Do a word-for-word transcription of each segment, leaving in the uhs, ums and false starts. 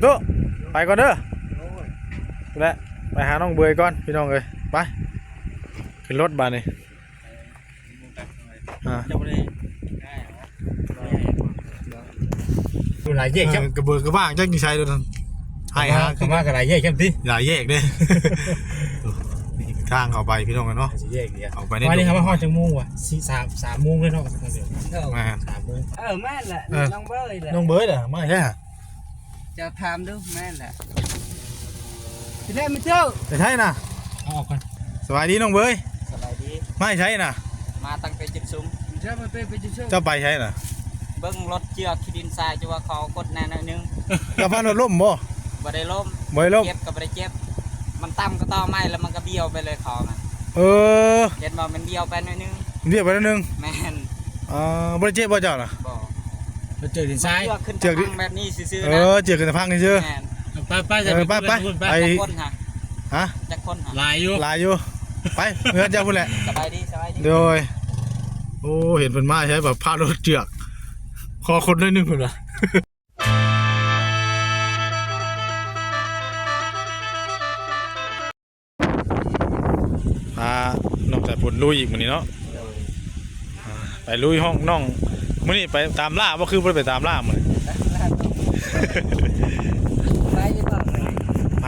โต ไปก่อนเด้อ และไปหาน้องเบยก่อนพี่น้องเอ้ย ไป ขึ้นรถบาดนี้ อ่า เจ้าบ่ได้ อยู่หลายแยกครับ เออกระเบือกระบ้างจักอยู่ไสโดน ให้หา คำว่าก็หลายแยกครับติ หลายแยกเด้ ทางเข้าไปพี่น้องเอ้ยเนาะ สิแยกเดียว ออกไปใน วันนี้ ดง ครับ มาฮอดจักโมงวะ สี่ สาม สามโมงเลยเนาะ แม่น สามโมง เออ แม่นแหละ เออ น้องเบยแหละ น้องเบยน่ะ มาแท้ เจ้าถามดูแม่นแหละ สิได้มาเจ้า ไปไสน่ะ เอาออกก่อน สบายดีน้องเบย สบายดี มาไสน่ะ มาตั้งแต่จุดสูง เจ้ามาเป็นเป็นจุดสูง เจ้าไปไสน่ะ เบิ่งรถเจือกขี้ดินทราย จะว่าเขากดแน่หน่อยนึง เจ้าพารถล้มบ่ บ่ได้ล้ม บ่ได้ล้ม เจ็บก็บ่ได้เจ็บ มันต่ำก็ตอไม้แล้วมันก็เบี้ยวไปเลยเขาน่ะ เออ เห็นบ่ มันเบี้ยวไปหน่อยนึง เบี้ยวไปหน่อยนึง แม่น อ่า บ่ได้เจ็บบ่เจ้าน่ะ บ่ ไปเจอดินทราย เจือกขึ้น เจือกดิ ตะพังแบบนี้ซื่อๆ เอ นะ อ เจือกขึ้นตะพังซื่อๆ แม่น ไปไป เออ ไปไป ไป ไป จักคนฮะ ฮะ จักคนฮะ หลายอยู่ หลายอยู่ ไป เฮือนเจ้าพุ้นแหละ สบายดี สบายดี โดย โอ้ เห็นเพิ่นมาใช่แบบพารถเจือก ขอคนหน่อยหนึ่งเพิ่นว่า พาน้องสายฝนลุยอีกมื้อนี้เนาะ อ่า ไปลุยห้องน้อง มื้อนี้ไปตามล่าบ่ คือบ่ได้ไปตามล่ามื้อนี้ ไปอีกบ่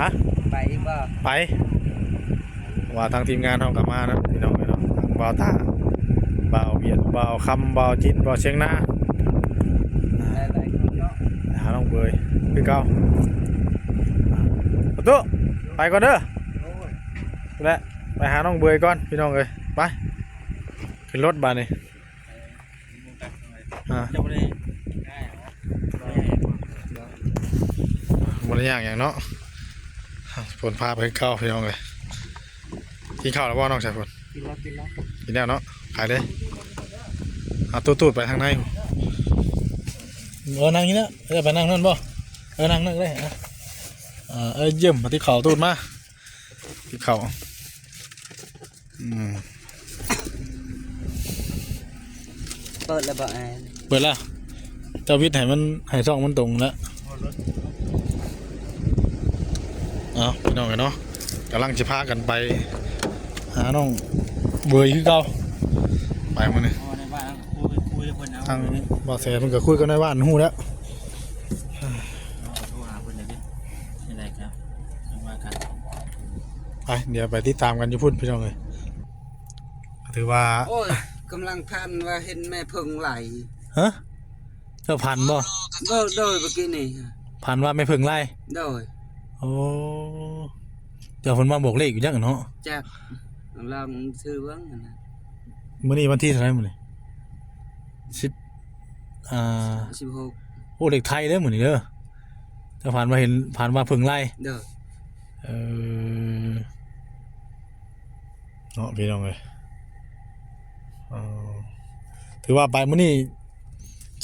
ฮะ ไปอีกบ่ ไป ว่าทางทีมงานเฮาก็มานะพี่น้องเอ้ยเนาะ ทางบ่าวตา บ่าวเวียด บ่าวคำ บ่าวจิต บ่าวเชียงนา หลายๆคนเนาะ หาน้องเบยคือเก่า ประตู ไปก่อนเด้อ และไปหาน้องเบยก่อนพี่น้องเอ้ย ไป ขึ้นรถบาดนี้ อ่า เจ้าบ่ได้ บ่ได้ย่างหยังเนาะ ฝนพาไปคือเก่าพี่น้องเอ้ย กินข้าวแล้วบ่น้องสายฝน กินแล้ว กินแล้ว กินแล้วเนาะ ไปเลย เอาตู้ๆ ไปทางใน เออ นั่งนี่นะ เออ ไปนั่งนั่นบ่ เออ นั่งนั่นก็ได้ อ่ะ อ่า เออ เยี่ยม มาที่เขาตู้มา ที่เขา อืม เปิดแล้วบ่ แอร์ เปิดแล้ว เจ้าวิทย์ให้มัน ให้ช่องมันตรงแล้ว เอาพี่น้องเอ้ยเนาะ กำลังสิพากันไป หาน้องเบยคือเก่า ไปมื้อนี้ อ๋อ ในบ้านคุย คุยกับเพิ่นนะ ทางบ่าวแสนมันก็คุยกับนายบ้านฮู้แล้ว โทรหาเพิ่นเลยดิ ยังไงครับ จั่งว่ากัน ไป เดี๋ยวไปติดตามกันอยู่พุ้นพี่น้องเอ้ย ถือว่า โอ้ย กำลังฝันว่าเห็นแม่เพิ่งไหล ฮะ เจ้าฝันบ่ โดย โดย เมื่อกี้นี่ ฝันว่าแม่เพิ่งไหล โดย โอ้ เจ้าฝันว่าบอกเลขอยู่จังเนาะ จัก ลองซื้อเบิ่งหั่นนะ มื้อนี้วันที่เท่าไหร่มื้อนี้ สิบ อ่า สิบหก โอ้ เลขไทยเด้อมื้อนี้เด้อ เจ้าฝันว่าเห็น ฝันว่าเพิ่งไหล โดย เออ เนาะพี่น้องเอ้ย เออ ถือว่าไปมื้อนี้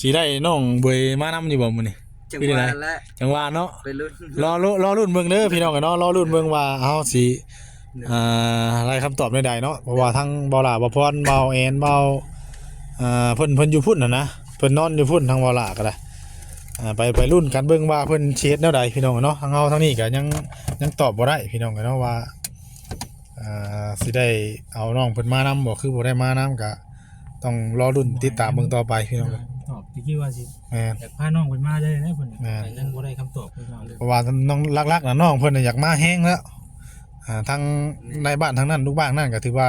สิได้น้องเบยมานำอยู่บ่มื้อนี้ จั่งว่าแหละ จั่งว่าเนาะ ไปลุ้น รอลุ้น รอลุ้นเบิ่งเด้อพี่น้องเอ้ยเนาะ รอลุ้นเบิ่งว่าเฮาสิ อ่า ได้คำตอบแนวใดเนาะ เพราะว่าทั้งบ่าวหล้า บ่าวพร บ่าวแอน บ่าว อ่า เพิ่น เพิ่นอยู่พุ้นน่ะนะ เพิ่นนอนอยู่พุ้น ทั้งบ่าวหล้าก็ได้ อ่า ไป ไปลุ้นกันเบิ่งว่าเพิ่นสิเฮ็ดแนวใดพี่น้องเอ้ยเนาะ ทั้งเฮาทั้งนี้ก็ยัง ยังตอบบ่ได้พี่น้องเอ้ยเนาะว่า อ่า สิได้เอาน้องเพิ่นมานำบ่ คือบ่ได้มานำ ก็ต้องรอลุ้นติดตามเบิ่งต่อไปพี่น้อง ตอบที่คิดว่าสิ แม่น อยากพาน้องเพิ่นมาเลยนะเพิ่น แม่น แต่ยังบ่ได้คำตอบเพิ่นว่าเลย เพราะว่าน้อง หลักๆ น่ะน้องเพิ่นน่ะอยากมาแฮงแล้ว อ่า ทั้ง แม่น ในบ้านทั้งนั้น ลูกบ้านนั่นก็ถือว่า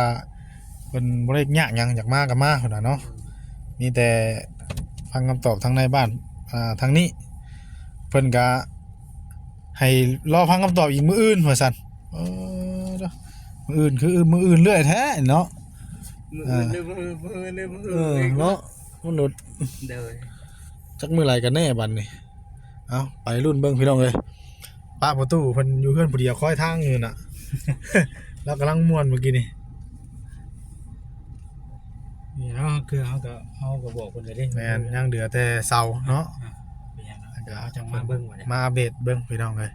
เพิ่นบ่ได้ยากหยัง อยากมาก็มาเพิ่นน่ะเนาะ มีแต่ฟังคำตอบทางในบ้าน อ่า ทางนี้ เพิ่นก็ให้รอฟังคำตอบอีกมื้ออื่นว่าซั่น เออ มื้ออื่นคือมื้ออื่นเรื่อยแท้เนาะ มื้ออื่น เออ เด้อ มื้ออื่น มื้ออื่นเด้อ มื้อ เอ อื่น อ เนาะ มนุษย์ โดย จักมื้อใดกันแน่บัดนี้ เอาไปลุ้นเบิ่งพี่น้องเอ้ย ป้าประตูเพิ่นอยู่เฮือนผู้เดียวคอยทางอยู่น่ะ แล้วกำลังม่วนเมื่อกี้นี่ นี่เนาะ คือเฮาก็ เฮาก็บอกเพิ่นเลยเด้ แม่น ยังเหลือแต่เสาเนาะ อ่ะ เป็นหยังเนาะ แล้วก็ เฮาจั่งมาเบิ่งว่าเนี่ย มาอัปเดตเบิ่งพี่น้องเอ้ย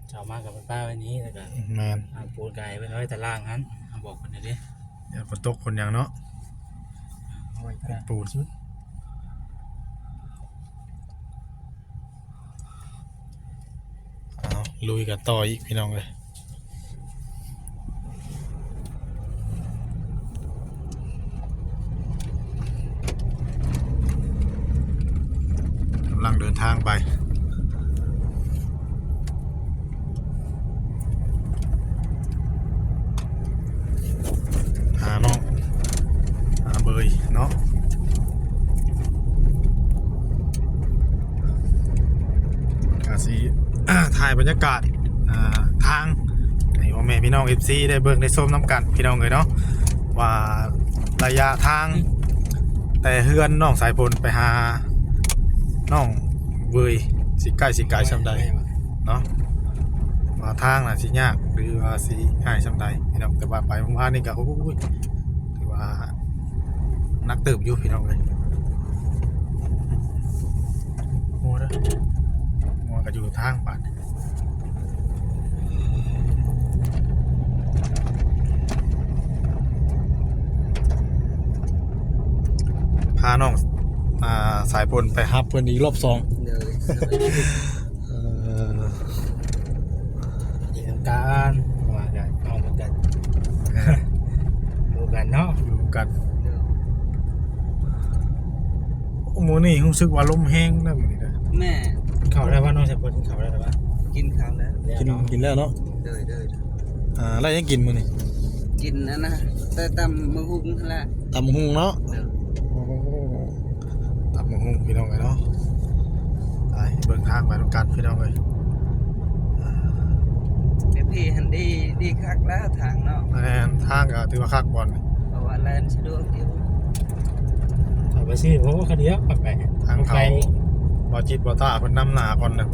เสามากับป้าไว้นี้ แล้วก็ แม่น อ่า ปูนกายไว้ไว้ตารางหั้น เอาบอกเพิ่นเลยเด้ เดี๋ยวฝนตกฝนหยังเนาะ เอาไว้ตาราง ปูน สุด ลุยกันต่ออีกพี่น้องเอ้ย กำลังเดินทางไป หาเนาะ หาเบยเนาะ กาสี ถ่ายบรรยากาศ อ่า ทาง ให้พ่อแม่พี่น้อง เอฟซี ได้เบิ่งได้ชมนำกันพี่น้องเอ้ยเนาะ ว่าระยะทาง แต่เฮือนน้องสายฝนไปหาน้องเบย สิใกล้สิไกลส่ำใดเนาะ ว่าทางน่ะสิยากหรือว่าสิง่ายส่ำใดพี่น้อง แต่ว่าไปเมื่อวานนี่ก็ โอ้ย ถือว่าหนักเติบอยู่พี่น้องเอ้ย งัวเด้อ งัวก็อยู่ทางบาด พาน้อง อ่า สายฝนไปฮับเพิ่นอีกรอบสอง เด้อ เออ เรียนการว่ากัน เอาเหมือนกัน ดูกันเนาะ อยู่กัน เด้อ มื้อนี้รู้สึกว่าลมแฮงนะมื้อนี้นะ แม่ กินข้าวได้บ่น้องสายฝน กินข้าวได้บ่ กินข้าวแล้ว กิน กินแล้วเนาะ เด้อ เด้อ อ่า แล้วยังกินมื้อนี้ กินอันนะ แต่ตำบักหุ่งหั่นละ ตำบักหุ่งเนาะ เด้อ โอ้ ตำบักหุ่งพี่น้องเอ้ยเนาะ ไปเบิ่งทางไปนำกันพี่น้องเอ้ย แต่พี่หันดี ดีคักแล้วทางเนาะ แม่น ทางก็ถือว่าคักบ่อน เพราะว่าแล่นสะดวกอยู่ เอาไปสิ โอ้ คันเดียวไป ทางเขา ไป บ่จิตบ่ตาเพิ่นนำหน้าก่อนนะ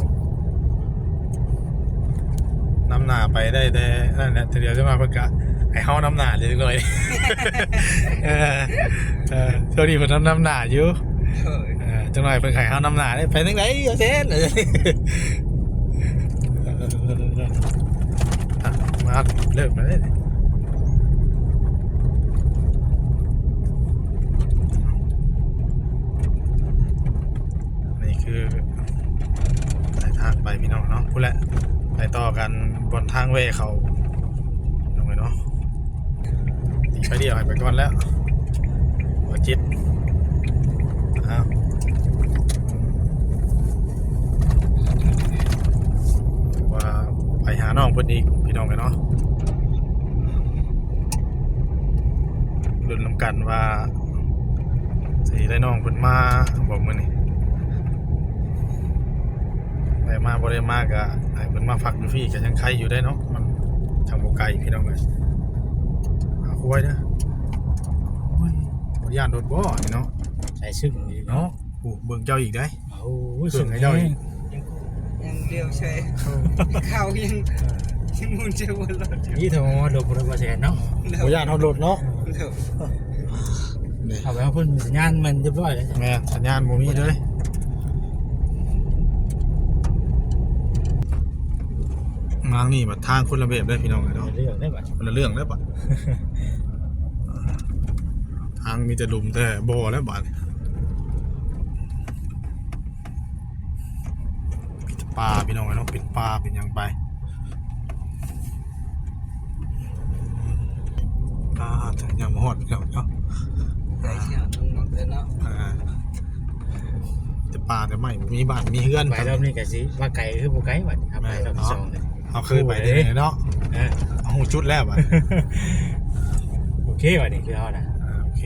นำหน้าไปได้แต่นั่นแหละ ทีเดียวจะมาเพิ่นกะให้เฮานำหน้าเลยจักหน่อย เออ เออ ช่วงนี้เพิ่นนำ นำหน้าอยู่ เออ เออ จักหน่อยเพิ่นให้เฮานำหน้าเด้ ไปทางใดว่าซั่น อ่ะ มาเริ่มแล้วเด้ นี่คือสายทางไปพี่น้องเนาะ พู้นแหละ ไปต่อกันบนทางแว่เขา ลงไปเนาะ ตีไปเดียวให้ไปก่อนแล้ว หัวจิต อ้าว ว่าไปหาน้องเพิ่นอีกพี่น้องเอ้ยเนาะ ลุ้นนำกันว่า สิได้น้องเพิ่นมาบ่มื้อนี้ ได้มาบ่ได้มาก็ให้เพิ่นมาพักอยู่พี้ก็ยังไคอยู่ได้เนาะ มันจั่งบ่ไกลพี่น้องเอ้ย หาควายเด้อ โอ้ย บ่ย้านรถบ่นี่เนาะ ใส่ซึ่งอยู่เนาะ เนาะ โอ้ เบิ่งเจ้าอีกได้ โอ้ย เครื่องให้เจ้าอีก ยัง ยังเดียวใช่ เออ เขายัง ยังมุ่งเชื่อว่ารถอยู่ นี่โทรมาหลบรถบ่แซนเนาะ บ่ย้านฮอดรถเนาะ เดี๋ยว นี่ เอาไปเอาเพิ่นสัญญาณมันเรียบร้อยแล้ว แม่น สัญญาณบ่มีเลย ทางนี้บัดทางคนละแบบเด้อพี่น้องเอ้ยเนาะ เรื่องได้บัด คนละเรื่องแล้วบัด ทางมีแต่หลุมแต่บ่อแล้วบัด มีแต่ป่าพี่น้องเอ้ยเนาะ เป็นป่าเป็นหยังไป อ่า ยังบ่ฮอดพี่น้องเนาะ ไกลเชียว ลงมาเลยเนาะ อ่า แต่ป่าแต่ไม้บ่มีบ้านมีเฮือน ไปรอบนี้ก็สิว่าไกลคือบ่ไกลบัดนี้ครับ แม่น ไปรอบที่ เนาะ สองเนี่ย เฮาเคยไปที่ไหนเนาะ เออ เอาฮู้จุดแล้วบัด โอเคบัดนี้คือเฮานะ อ่า โอเค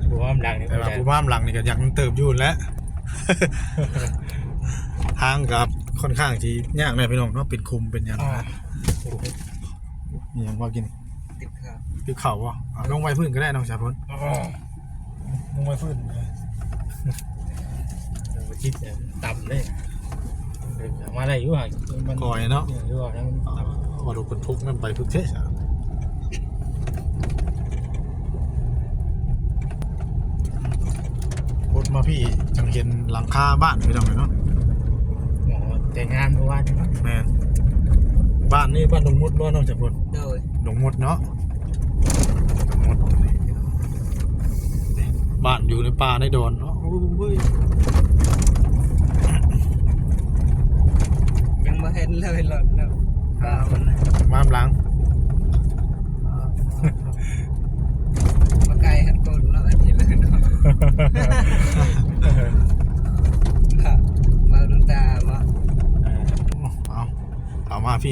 ผู้ว่ามันดังนี่ แต่ว่าผู้ว่ามันดังนี่ก็อยากมันเติบอยู่แหละ ทางก็ค่อนข้างสิยากแน่พี่น้องเนาะ เป็นคุมเป็นหยัง อ่า นะ อิหยังว่ากิน ติดข้าว ติดข้าวบ่ อ่ะ ลงไว้พื้นก็ได้น้องสายฝน อ๋อ ลงไว้พื้นเลย เอาไปคิดเนี่ยต่ำเลย เออ เอามาได้อยู่ห่าง มัน ก่อยเนาะ เออ หรือว่ามันต่ำ ว่ารถบรรทุกมันไปพุทธเทศอะ พุทธมาพี่จั่งเห็นหลังคาบ้านพี่น้องเนาะ อ๋อ แต่งงานเมื่อวานนี้เนาะ แม่น บ้านนี่บ้านดงมดบ่น้องสายฝน โดย ดงมดเนาะ ดงมด บ้านอยู่ในป่าในดอนเนาะ โอ้ย ยังบ่เห็นเลยรถเนาะ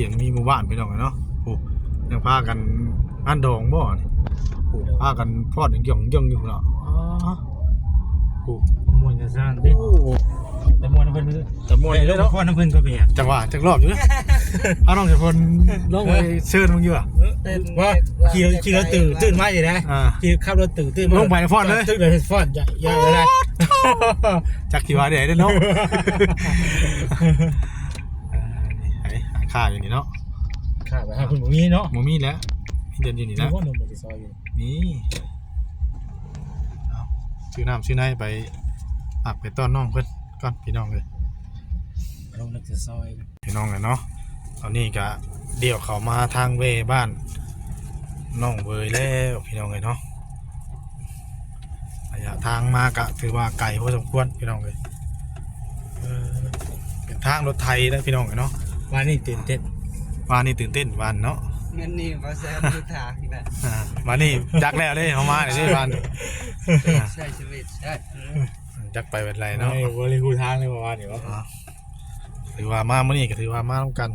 ยังมีหมู่บ้านพี่น้องเนาะ โอ้ ยังพากันงานดองบ่นี่ โอ้ พากันพอดหย่องหย่องอยู่เนาะ อ๋อ โอ้ ม่วนจังซั่นติ โอ้ แต่ม่วนเพิ่น แต่ม่วนเลยเนาะ ม่วนเพิ่นก็เป็นหยัง จังหวะจักรอบอยู่นะ เอาน้องเฉพาะลองไปเชิญมึงอยู่อะ เต้น ว่าขี่ ขี่รถตื่น ตื่นมาอยู่นะ อ่า ขี่ขับรถตื่น ตื่นมา ลงไปฟ้อนเลย ตื่นเลยฟ้อน อย่า อย่าเลยนะ จักสิว่าได้เนาะ ไอ้ข้าอยู่นี่เนาะ ข้าไปหาคุณบ่มีเนาะ บ่มีแล้ว มีเดินอยู่นี่ มี แล้ว บ่หนุ่มบ่สิซอยอยู่ นี่ เอา ซื้อน้ำซื้อในไป อักไปต้อนน้องเพิ่นก่อนพี่น้องเอ้ย ลงนึกจะซอย พี่น้องเอ้ยเนาะ ตอนนี้ก็เดี่ยวเข้ามาทางเวบ้านน้องเวยแล้วพี่น้องเอ้ยเนาะ ระยะทางมาก็ถือว่าไกลพอสมควรพี่น้องเอ้ย เออ เป็นทางรถไถนะพี่น้องเอ้ยเนาะ ว่านี่ตื่นเต้น ว่านี่ตื่นเต้นวันเนาะ แม่นนี่บ่แซ่บอยู่ทางนะ อ่า มานี่จักแล้วเด้ เฮามานี่เด้วัน ใช่ชีวิต ใช่ จักไปเป็นไรเนาะ ไม่ บ่ได้ฮู้ทางเลยว่าว่านี่วะ อ่า ถือว่ามามื้อนี้ก็ถือว่ามานำกัน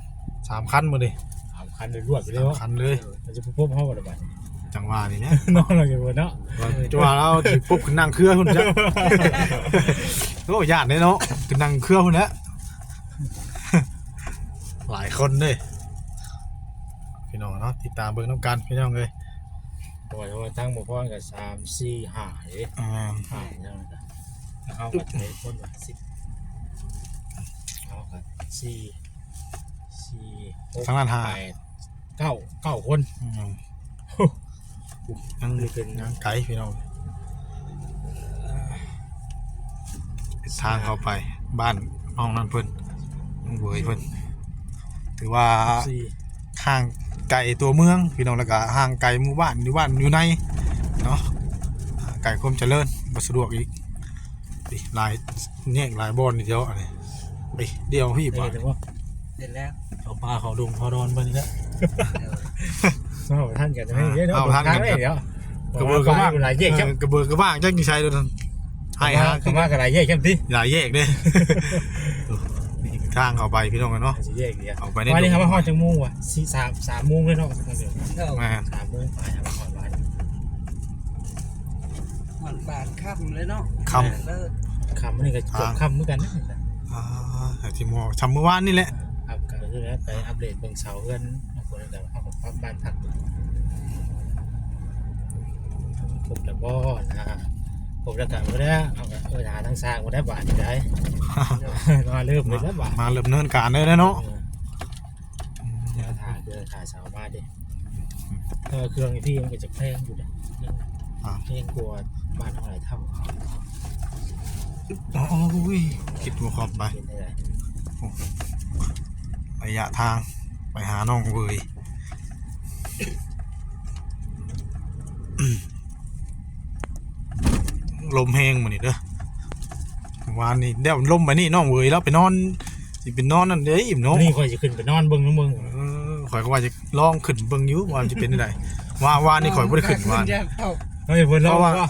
สามคันมื้อนี้ สามคันเลยรวดไปเลย สามคันเลย เออ มันจะพบเฮาบ่ล่ะบัดนี้ จังหวะนี่แหละ น้องเราอยู่บนเนาะ ว่าจังหวะเราสิปุ๊บขึ้นนั่งเครือพุ่นจ้ะ โอ้ ย่านเด้เนาะ ขึ้นนั่งเครือพุ่นแหละ หลายคนเด้ พี่น้องเนาะ ติดตามเบิ่งนำกันพี่น้องเอ้ย โอ้ย โอ้ย ตั้งบ่พอก็สาม สี่ ห้าเด้ อ่า ห้าจังซั่น แล้วเฮาก็จะได้คนละสิบ เฮาก็สี่ สี่ หก ทางนั้นห้า แปด เก้า เก้าคน อืม ยัง ยังไกลพี่น้อง ทางเข้าไปบ้านน้องนั่นเพิ่น น้องเวยเพิ่น ถือว่า สี่ ห่างไกลตัวเมืองพี่น้อง แล้วก็ห่างไกลหมู่บ้าน อยู่บ้านอยู่ในเนาะ ไกลความเจริญ บ่สะดวกอีก นี่หลายแยกหลายบ่อนนี่เดียวอันนี้ ไปเดียวพี่ เออ บ่า เดี๋ยวว่า เสร็จแล้ว เขาป่าเขาดงเขาดอนไปนี่แหละ เออ เอาทันกันจะไม่เดี๋ยว เอาทันกัน เดี๋ยว กระเบือกระบ้าง หลายแยกครับ เออกระเบือกระบ้างจักอยู่ไสโดน ให้หา เขามากันหลายแยกครับติ หลายแยกเด้ นี่ทางเข้าไปพี่น้องเนาะ สิแยกเดียว เอาไปใน วันนี้ ดง เขามาฮอดจังโมงวะ สี่ สาม สามโมงเลยเนาะ แม่น สามโมงไปเอามาฮอดบ้าน ฮอดบ้านค่ำเลยเนาะ ค่ำ เลิศ ค่ำนี่ก็เกือบค่ำเหมือนกันนะ อ่า แต่ที่หมอทำเมื่อวานนี่แหละ ครับ ก็คือไปอัปเดตเบิ่งเสาเฮือน บางคนก็เอาของบ้านพัก ครบแล้วบ่นะ ครบแล้วก็บ่ได้ เอาก็เออ หาทางสร้างบ่ได้บาดนี้ได้ มาเริ่มเลยแล้วบาด มาเริ่มเนินการเลยแล้วเนาะ เออ เดี๋ยวถ่าย เดี๋ยวถ่ายเสามาดิ เออ เครื่องที่มันก็จะแพงอยู่นะ อ่า แพงกว่าบ้านเท่าไหร่เท่า โอ้ย คิดว่าความไป เป็นอะไร โอ้ ระยะทาง ไปหาน้องเวย ลมแฮงมื้อนี้เด้อ วานนี้เดี๋ยวลมไปนี่น้องเวยแล้วไปนอน สิไปนอนนั่นเด้อิ่มเนาะ นี่ข้อยสิขึ้นไปนอนเบิ่งนำมึง เออ ข้อยก็ว่าจะลองขึ้นเบิ่งอยู่ว่ามันจะเป็นจั่งใด ว่า ว่านี่ข้อยบ่ได้ขึ้นว่า ย่านตก เฮ้ย เพิ่นลอง เพราะว่า ว่า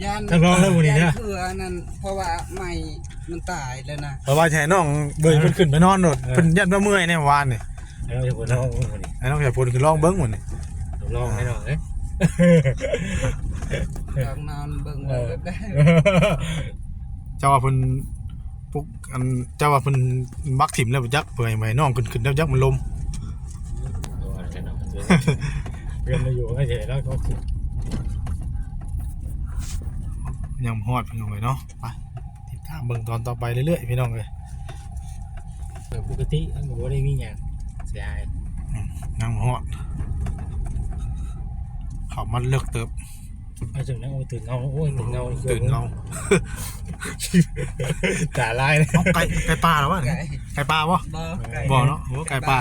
ย่าน ท่านลองแล้วมื้อนี้นะ ย่านคืออันนั้น เพราะว่าไม้มันตายแล้วนะ เพราะว่าจะให้น้องเบิ่งเพิ่นขึ้นไปนอนโลด เออ เพิ่นย่านว่าเมื่อยในวานนี่ เออ เพิ่นลองมื้อนี้ ให้น้องอย่าพูดคือลองเบิ่งมื้อนี้ ลองให้น้องเอ้ย ลองนอนเบิ่ง เออ เบิ่งได้ เจ้าว่าเพิ่น ปุ๊ก อัน เจ้าว่าเพิ่นบักถิ่มแล้วบ่จัก เพื่อให้น้องขึ้น ขึ้นแล้วจักมันลม เพื่อนมาอยู่ก็เฉยแล้วเขาขึ้น ยังบ่ฮอดพี่น้องเอ้ยเนาะ ไป ติดตามเบิ่งตอนต่อไปเรื่อยๆ พี่น้องเอ้ย เออ ปกติมันก็บ่ได้มีหยังเสียหาย อืม ยังบ่ฮอด เข้ามาเลิกเติบ เอาจังนะ โอ้ย ตื่นเงา โอ้ย ตื่นเงา ตื่นเงา ตาลายเลย เอาไก่ ไก่ป่าเหรอวะ ไก่ ไก่ป่าบ่ บ่ ไก่ บ่เนาะ โอ้ ไก่ป่า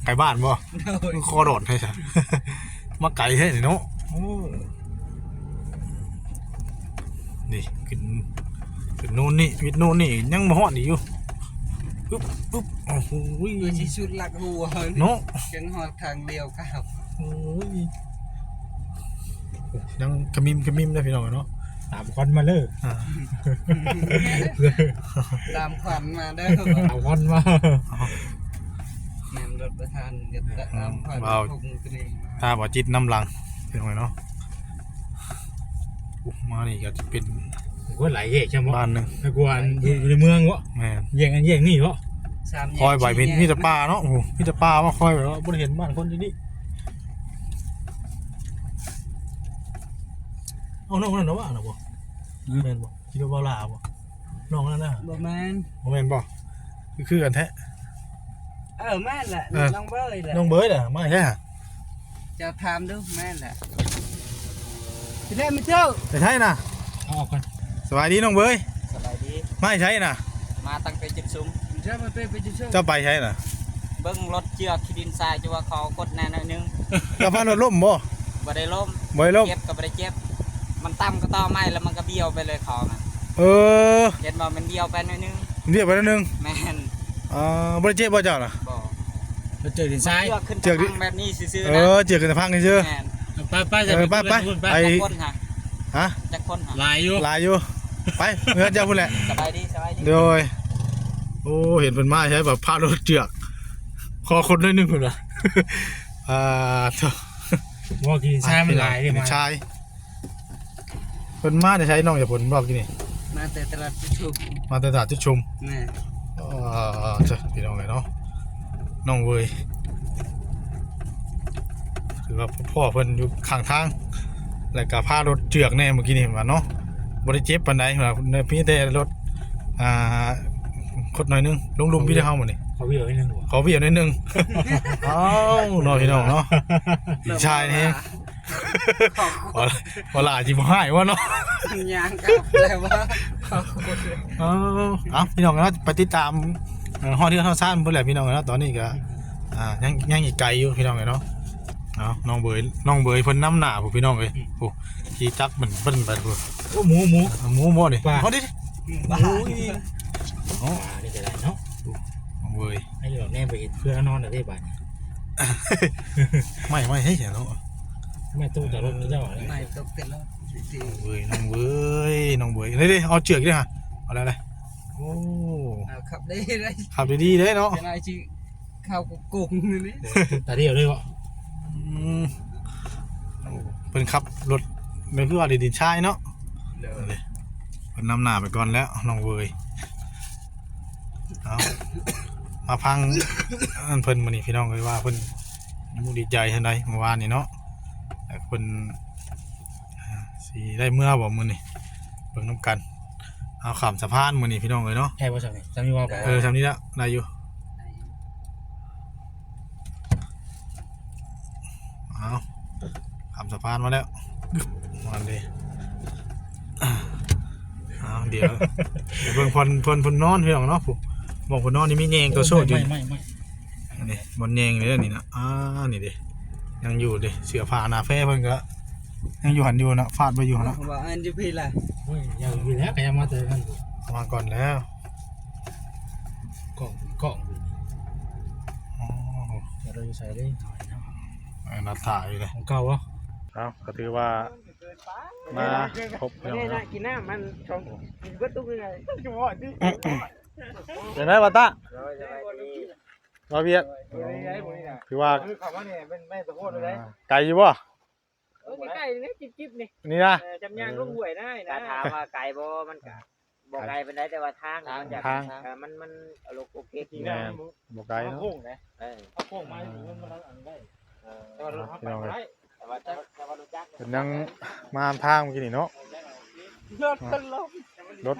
ไก่บ้าน ไก่บ้านบ่ โดย มันคอโดดให้ซะ มาไก่แท้นี่เนาะ โอ้ นี่ ขึ้น ขึ้นโน่นนี่ วิดโน่นนี่ ยังบ่ฮอดอีกอยู่ ปึ๊บ ปึ๊บ โอ้โห คือสิสุดหลักหัว เนาะ จังฮอดทางเดียวครับ โอ้ย ยังขมิมขมิมนะพี่น้องเนาะ ตามควันมาเลย อ่า ตามควันมาเด้อ ตามควันมา แม่น รถประธานก็ตามผ่าน ว้าว พวกมึงก็ได้ ถ้าบ่จิตน้ำหลัง เป็นไงเนาะ อุ๊ย มานี่ก็จะเป็น โอ้ย หลายแยกใช่ไหม บ้านหนึ่ง น่ากลัว อยู่ในเมืองวะ แม่น แยกอันแยกนี่วะ สามแยก คอยไป สี่แยก มีแต่ป่าเนาะ โอ้โห มีแต่ป่า ว่าคอยแบบว่าบ่ได้เห็นบ้านคนที่นี่ เอาน้องนั่นนะวะนะบ่ อืม แม่นบ่ คิดว่าบ่าวลาวบ่ น้องนั่นนะ บ่แม่น บ่แม่นบ่ คือ คือกันแท้ เออ แม่นแหละ เออ น้องเบยแหละ น้องเบยแหละ มาแท้ เจ้าถามดู แม่นแหละ พี่เล่นมาเจ้า ไปไทยนะ เอาออกก่อน สบายดีน้องเบย สบายดี มาไทยนะ มาตั้งแต่จุดสูง เจ้ามาเป็นไปจุดสูง เจ้าไปไทยนะ เบิ่งรถเจือกขี้ดินทราย จะว่าขอกดแน่หน่อยนึง เจ้าพารถล้มบ่ บ่ได้ล้ม บ่ได้ล้ม เจ็บก็บ่ได้เจ็บ มันต่ำก็ต่อไม้แล้วมันก็เบี้ยวไปเลยของอะ เออ เห็นบ่ มันเบี้ยวไปหน่อยนึง เรียกไปแล้วหนึ่ง แม่น อ่า บ่ได้เจ็บบ่เจ้าน่ะ บ่ แล้วเจอดินทราย เจือกขึ้น เจือกดิ ทางแบบนี้ซื่อๆ เอ นะ อ เจือกขึ้นทางซื่อ แม่น ไป ไป เออ ไป ไป ไป ไป จักคนฮะ ฮะ จักคนฮะ หลายอยู่ หลายอยู่ ไป เฮือนเจ้าพู้นแหละ สบายดี สบายดี โดย โอ้ เห็นเพิ่นมาใช่แบบพารถเจือก ขอคนหน่อยหนึ่งเพิ่นว่า อ่า เถอะ บ่ ขี้ดินทรายมันหลายเด้ ดินทราย มา เพิ่นมาแต่ไสน้อง อย่าเพิ่นบอกกินนี่ มาแต่ตลาดจุดชุม มาแต่ตลาดจุดชุม แม่ เออ เจ้าพี่น้องเอ้ยเนาะ น้องเวย ถือว่าพ่อเพิ่นอยู่ข้างทาง แล้วก็พารถเจือกแน่เมื่อกี้นี่ว่าเนาะ บ่ได้เจ็บปานใดว่า เพียงแต่รถ อ่า คดหน่อยนึง ลงลุ่มพี่ได้เฮามื้อนี้ ขอเวียนหน่อยนึง ขอเวียนหน่อยนึง เอ้า เนาะพี่น้องเนาะ พี่ชายนี่ ขอบคุณ ว่า ว่าหลายสิบ่ให้ว่าเนาะ ยางกลับแล้วว่า ขอบคุณ เอ้า เอ้า พี่น้องเนาะ ไปติดตาม เอ่อ ฮอดเฮือนฮอดซานเพิ่นแหละพี่น้องเนาะ ตอนนี้ก็ อ่า ยัง ยังอีกไกลอยู่พี่น้องเอ้ยเนาะ เอ้า น้องเบย น้องเบยเพิ่นนำหน้าพุ้นพี่น้องเอ้ย อืม โอ้ ขี่จักรมันเพิ่นไปพุ้น โอ้ หมู หมู เอาหมูบ่นี่ ปลา เอาดิ ปลา โอ้ย โอ้ ปลานี่ก็ได้เนาะ น้องเบย ให้เราแน่ไปเฮ็ดเพื่อนนอนได้บาดนี้ ไม่ ไม่ เฮ้ย เนาะ ไม่ตู้แต่รถเจ้าอะไร ไม่ตกแต่รถ น้องเบย น้องเบย น้องเบย นี่ดิ เอาเจือกดิฮะ เอาแล้วเลย โอ้ เอาขับได้เลย ขับดีๆเด้เนาะ จะนายชื่อ ข้าวกุ๊กกุ๊กนี่ ตาเดียวเลยบ่ อืม โอ้ เพิ่นขับรถ แม่นคือว่าได้ดินทรายเนาะ เด้อ เพิ่นนำหน้าไปก่อนแล้ว น้องเวย เอา มาฟังอันเพิ่นมื้อนี้พี่น้องเอ้ยว่าเพิ่นดีใจเท่าใดเมื่อวานนี้เนาะ แต่เพิ่น อ่า สิได้เมือบ่มื้อนี้ เบิ่งนำกัน เอาข้ามสะพานมื้อนี้พี่น้องเอ้ยเนาะ ได้บ่ซั่นนี่ ซั่นนี่ว่าไป เออ ซั่นนี่ละ ได้อยู่ เอาข้ามสะพานมาแล้ว มาเลย เอาเดี๋ยว เดี๋ยวเบิ่งเพิ่น เพิ่น เพิ่นนอนพี่น้องเนาะ ผู้ บ่อนเพิ่นนอนนี่มีแยงตัวโซ่อยู่ ไม่ ไม่ ไม่ นี่ บ่อนแยงเลยนี่นะ อ่า นี่เด้ ยังอยู่เด้ เสื้อผ้าหน้าแฟเพิ่นก็ ยังอยู่หั่นอยู่นะ ฟาดไว้อยู่หั่นนะ ว่าอันอยู่พี่ล่ะ โอ้ย ยังอยู่แล้ว ก็ยังมาแต่นั่น มาก่อนแล้ว กล่อง กล่อง อ๋อ เดี๋ยวเราจะใส่ได้หน่อยนะ เออ นัดถ่ายอยู่เลย ของเก่าเหรอ เอา ก็ถือว่า มาครบแล้ว นี่นะ เนาะ กินน้ำมันสอง กินเบิดทุกเรื่อง จังหวะนี้ เป็นไงวะตะ สบายดี บ่าวเวียด เออ นี่ไงพวกนี้นะ ถือว่า คือคำว่าเนี่ยเป็นแม่ตะโพดเลย อ่า ไกลอยู่บ่ เออ ใกล้ๆนี่ จิ๊บๆนี่ นี่นะ เออ จำยางลงห้วยได้นะ ถ้าถามว่าไกลบ่ มันก็บ่ไกลปานใด แต่ว่าทาง ทาง มันจะ ทาง เออ มัน มันเอารมณ์โอเค แม่น บ่ไกลเนาะ โค้งนะ เออ เอาโค้งมาอยู่มัน มันอันได้ เออ แต่ว่ารถ พี่น้องเอ้ย แต่ว่า แต่ว่า แต่ว่ารถจักร เพิ่นยังมาทางเมื่อกี้นี่เนาะ รถเพิ่นล้ม รถ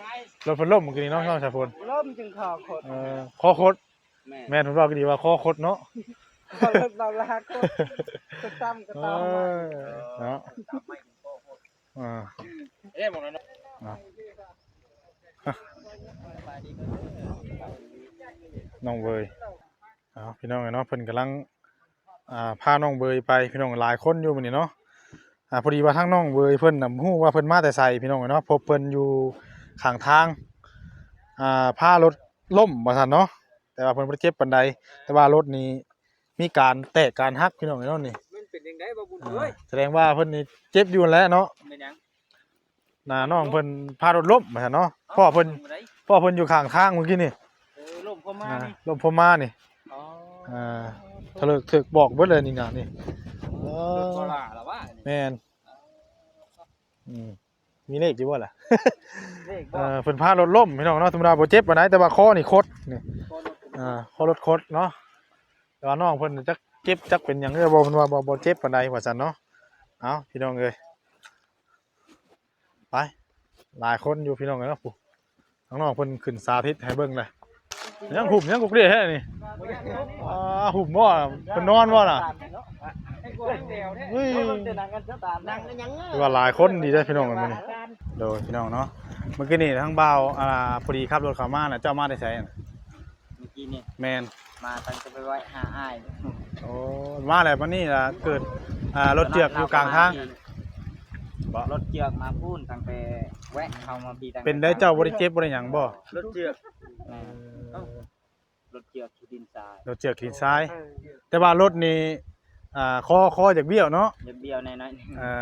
รถเพิ่นล้มเมื่อกี้นี่เนาะ น้องชายพล ล้มจึงคอขด เออ คอขด แม่น แม่นเพิ่นว่าก็ดีว่าคอขดเนาะ คอขด เบาลาขด ขดต่ำก็ต่ำ เออ เนาะ อ่า เอ๊ะ บอกแล้วเนาะ อ่ะ น้องเวย เอาพี่น้องเนาะ เพิ่นกำลัง อ่า พาน้องเวยไป พี่น้อง หลายคนอยู่มื้อนี้เนาะ อ่า พอดีว่าทางน้องเวยเพิ่นน่ะบ่ฮู้ว่าเพิ่นมาแต่ไส พี่น้องเนาะ พบเพิ่นอยู่ข้างทาง อ่า พารถล้มว่าซั่นเนาะ แต่ว่าเพิ่นบ่ได้เจ็บปานใด แต่ว่ารถนี่มีการแตกการหัก พี่น้องเนาะนี่ มันเป็นจั่งใดบ่บุญ อ่า เอ้ย แสดงว่าเพิ่นนี่เจ็บอยู่นั่นแหละเนาะ เป็นหยัง น่ะ น้องเพิ่นพารถล้มว่าซั่นเนาะ เอ้า พ่อเพิ่น ล้มบ่ได้ พ่อเพิ่นอยู่ข้างทางเมื่อกี้นี่ เออ ล้มพอมา อ่า นี่ ล้มพอมานี่ อ๋อ อ่า ทะเลิกเถิกบอกเบิดเลยนี่นะนี่ เออ รถบ่ล่าละว่า แม่น อืม มีเลขอยู่บ่ล่ะ เลข เอ บ่ อ เพิ่นพารถล้มพี่น้องเนาะ ธรรมดาบ่เจ็บปานใด แต่ว่าคอนี่คดนี่ อ่า คอรถคดเนาะ แต่ว่าน้องเพิ่นจักเจ็บจักเป็นหยังเด้อ บ่ เพิ่นว่าบ่ บ่เจ็บปานใดว่าซั่นเนาะ เอ้า พี่น้องเอ้ย ไป หลายคนอยู่พี่น้องเอ้ยเนาะ ผู้ ทางน้องเพิ่นขึ้นสาธิตให้เบิ่งเลย ยังหุ่มยังกุกเรียแท้นี่ อ่า หุ่มบ่ เพิ่นนอนบ่น่ะ เฮ้ย นั่งกันซะตามนั่งกันยัง ถือว่าหลายคนดีเด้อพี่น้องมื้อนี้ โดยพี่น้องเนาะ เมื่อกี้นี่ทางบ่าว อ่า พอดีขับรถเข้ามาน่ะ เจ้ามาแต่ไสน่ะ เมื่อกี้นี่ แม่น มาตั้งแต่ไปไหว้หาอ้าย โอ้ มาแล้วบัดนี้ล่ะเกิด อ่า รถเจือกอยู่กลางทาง รถเจือกมาพูนตั้งแต่แวะเข้ามาพี่ตั้งแต่ เป็นได้เจ้าบ่ได้เจ็บบ่ได้หยังบ่ รถเจือกแม่นรถเจือกขี้ดินทราย รถเจือกหินทราย แต่ว่ารถนี่ อ่า คอ คออยากเบี้ยวเนาะ เดี๋ยวเบี้ยวแน่น้อยหนึ่ง อ่า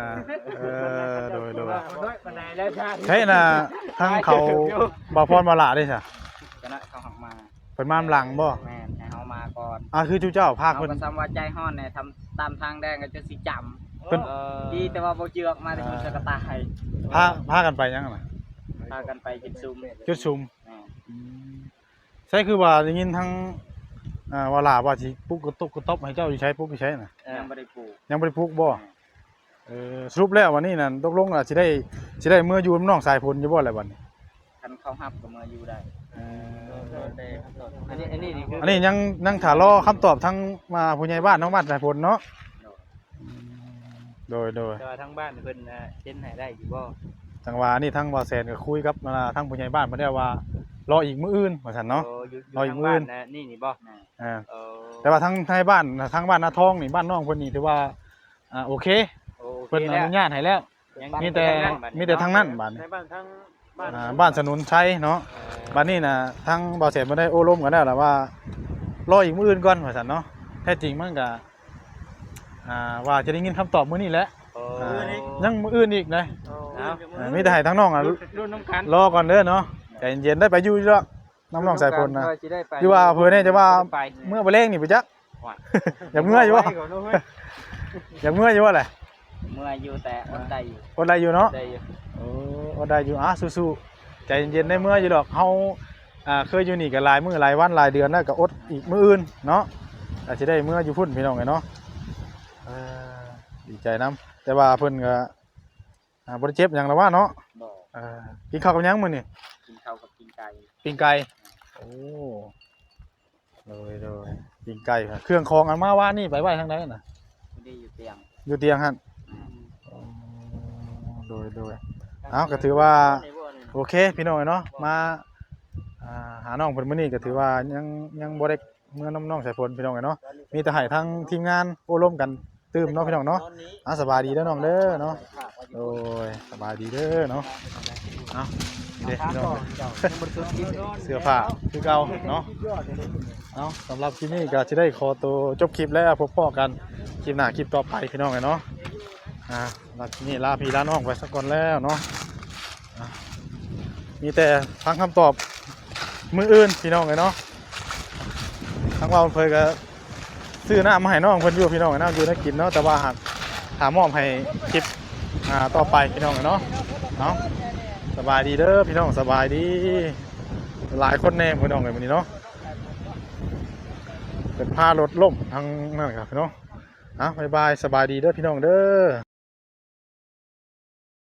เออ โดย โดย น้อยปานใดแล้วจ้า ใช่น่ะ ทางเขาบ่าวพรมาหลาได้ซะ คณะเขาหักมา เพิ่นมาหลังบ่ แม่นให้เฮามาก่อน อ่า คือจุเจ้าพา เขา เพิ่น ก็ซ้ำว่าใจฮ้อนเนี่ยทำตามทางแดงก็จะสิจำ เพิ่น ดีแต่ว่าบ่เจือกมาแต่คุณจะกระต่าย พา พากันไปหยังน่ะ พากันไปกินซุม จุดซุม แม่น อืม ใช่คือว่าได้ยินทั้ง อ่า ว่าหลาว่าสิปลุกกระตุกกระตบให้เจ้าอยู่ใช้ปลุกอยู่ใช้น่ะ ยังบ่ได้ปลูก ยังบ่ได้ปลุกบ่ เออ สรุปแล้ววันนี้น่ะตกลงอ่ะสิได้ สิได้เมืออยู่น้องสายฝนอยู่บ่แหละบัดนี้ คันเขาฮับก็เมืออยู่ได้ เออ อันนี้อันนี้นี่คือ อันนี้ยัง ยังถ่ารอคำตอบทั้งมาผู้ใหญ่บ้านน้องบ้านสายฝนเนาะ โดย โดย แต่ว่าทางบ้านเพิ่นอ่าเซ็นให้ได้อยู่บ่ จังหวะนี้ทั้งบ่าวแสนก็คุยกับอ่าทั้งผู้ใหญ่บ้านเพิ่นได้ว่ารออีกมื้ออื่นว่าซั่นเนาะ โอ้อยู่อยู่ เอาอีก ทาง มื้อ บ้า อื่ น น นะนี่นี่บ่ นะ อ่า โอ้ แต่ว่าทั้งในบ้านทั้งบ้านนาทองนี่บ้านน้องเพิ่นนี่ถือว่า อ่า โอเค โอ้โอเค เพิ่นอ แล้ว นุญาตให้แล้ว ยัง มีแต่ ทางบ้าน มีแต่ทางนั้นบ้าน ในบ้านทั้งบ้าน อ่าบ้านสนุนชัยเนาะ เออ บัดนี้นะทั้งบ่าวแสนบ่ได้โอ้ลมกันแล้วล่ะว่ารออีกมื้ออื่นก่อนว่าซั่นเนาะ แท้จริงมันก็อ่าว่าจะได้ยินคำตอบมื้อนี้แหละ โอ้ อ่ายังมื้ออื่นอีกนะ เอา อ่ามีแต่ให้ทั้งน้องอ่ะ รุ่นน้ำกัน รอก่อนเด้อเนาะ ใจเย็นๆได้ไปอยู่อยู่ดอกน้ำน้องสายฝนนะ ก็สิได้ไป อยู่ว่าเพิ่นเนี่ยจะว่า ไป เมื่อบ่แลงนี่ไปจัก ว่า อยากเมื่ออยู่บ่ ไปก่นเนาะเฮ้ย อยากเมื่ออยู่บ่แหละ เมืออยู่แต่อดได้อยู่ อดได้อยู่เนาะ ได้อยู่ โอ้อดได้อยู่อ่ะสู้ๆใจเย็นๆได้เมื่ออยู่ดอกเฮาอ่าเคยอยู่นี่ก็หลายมื้อหลายวันหลายเดือนแล้วก็อดอีกมื้ออื่นเนาะอาจจะได้เมื่ออยู่พุ่นพี่น้องไงเนาะเออดีใจนำแต่ว่าเพิ่นก็อ่าบ่ได้เจ็บหยังแล้วว่าเนาะ บ่ เออกินข้าวกับหยังมื้อนี่ กินข้าวกับกินไก่ ปิ้งไก่โอ้โดยโดยปิ้งไก่ครับเครื่องของอันมาว่านี่ไปไว้ทางใดน่ะ ไม่ได้อยู่เตียง อยู่เตียงหั่น อืม อ๋อโดยโดยเอาก็ถือว่า โอเคพี่น้องเนาะมาอ่าหาน้องเพิ่นมื้อนี้ก็ถือว่ายังยังบ่ได้เมือน้ำน้องสายฝนพี่น้องเนาะมีแต่ให้ทางทีมงานโอ้ลมกันตื่มเนาะพี่น้องเนาะอ่ะสบายดีเด้อน้องเด้อเนาะโดยสบายดีเด้อเนาะเอาเด้อพี่น้องเสื้อผ้าคือเก่าเนาะเอาสำหรับคลิปนี้ก็จะได้ขอตัวจบคลิปแล้วพบพ้อกันคลิปหน้าคลิปต่อไปพี่น้องเนาะอ่าสำหรับคลิปนี้ลาพี่ลาน้องไปสักก่อนแล้วเนาะ อ่ะมีแต่ฟังคำตอบมื้ออื่นพี่น้องเอ้ยเนาะทางว่าเพิ่นก็ซื้อน้ำมาให้น้องเพิ่นอยู่พี่น้องเอ้ยเนาะอยู่ได้กินเนาะแต่ว่าหากถามมอบให้คลิปอ่าต่อไปพี่น้องเอ้ยเนาะเนาะสบายดีเด้อพี่น้องสบายดี หลายคนแน่พี่น้องเอ้ยมื้อนี้เนาะเป็นพารถล้มทั้งนั้นครับพี่น้องอ่ะบ๊ายบายสบายดีเด้อพี่น้องเด้อ